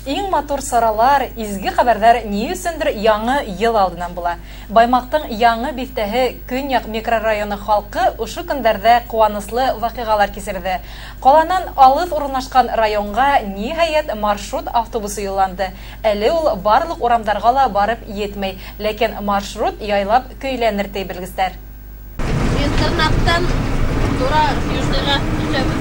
Иң матур саралар, изге хәбәрҙәр ни өсөндөр яңы йыл алдынан була. Баймаҡтың яңы биҫтәһе Көньяҡ микрорайоны халҡы ошо көндәрҙә ҡыуаныслы ваҡиғалар кисерҙе. Ҡаланан алыҫ урынлашҡан районға ниһайәт маршрут автобусы юлланды. Әле ул барлыҡ урамдарға ла барып етмәй, ләкин маршрут яйлап көйләнер, ти белгестәр. Интернаттан тура Южныйға төшәбеҙ.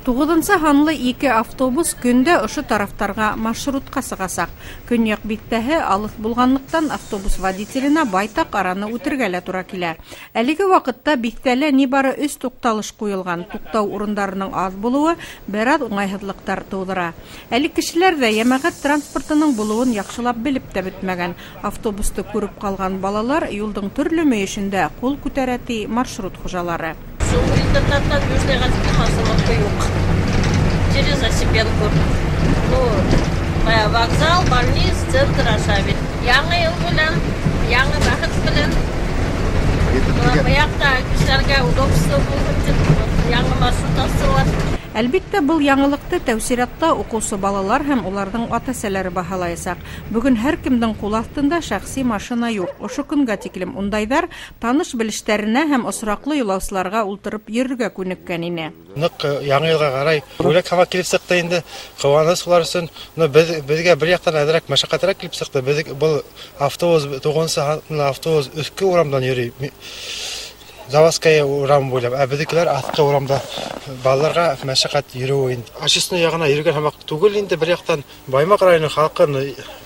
9-нсы һанлы 2 автобус көндә ошо тарафтарға маршрутҡа сығасаҡ. Көньяҡ биҫтәһе алыҫ булғанлыҡтан автобус водителенә байтаҡ араны үтергә лә тура килә. Әлеге ваҡытта биҫтәлә ни бары 3 туҡталыш ҡуйылған. Туҡтау урындарының аҙ булыуы бер аҙ уңайһыҙлыҡтар тыуҙыра. Әле кешеләр ҙә йәмәғәт транспортының булыуын яҡшылап белеп тә бөтмәгән. Автобусты күреп ҡалған балалар юлдың төрлө мөйөшөндә ҡул күтәрә, ти маршрут хужалары. Шул интернаттан Южныйға тиклем остановка юҡ. Через Осипенко. Ну, бая вокзал, больниц, центр аша бит. Яңы йыл белән, яңы бәхет белән. Быяҡта кешеләргә удобство булһын тип, яңы маршрут астылар. Әлбиттә, был яңылыҡты тәү сиратта уҡыусы балалар һәм уларҙың ата-әсәләре баһалаясаҡ. Бөгөн һәр кемдең ҡул аҫтында шәхси машина юҡ. Ошо көнгә тиклем ундайҙар таныш-белештәренә һәм осраҡлы юлаусыларға ултырып йөрөргә күнеккән ине. Ныҡ яңы йылға ҡарай бүләк һымаҡ килеп сыҡты инде. Ҡыуаныс улар өсөн. Но беҙгә бер яҡтан әҙерәк мәшәҡәтрәк килеп сыҡты. Беҙ был автобус 9-нсы һанлы автобус өҫкө урамдан йөрөй. Заводская урам буйлап, ә беҙҙекеләр аҫҡы урамда, балаларға мәшәҡәт йөрөүе инде. Очистной яғына йөрөгән һымаҡ түгел инде бер яҡтан. Баймаҡ районы халҡын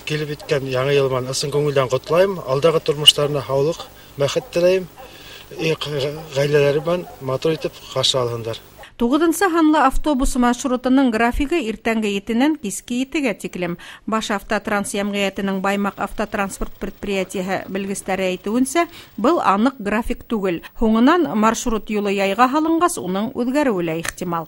килеп еткән яңы йыл менән ысын күңелдән ҡотлайым. Алдағы тормоштарына һаулыҡ, бәхет теләйем. Ғаиләләре менән матур итеп ҡаршы алһындар. 9-нсы һанлы автобус маршрутының графигы иртәнге 7-нән киске 7-гә тиклем. Баш автотранс йәмғиәтенең Баймаҡ автотранспорт предприятиеһы белгестәре әйтеүенсә, был аныҡ график түгел. Һуңынан маршрут юлы яйға һалынғас, уның үҙгәреүе лә ихтимал.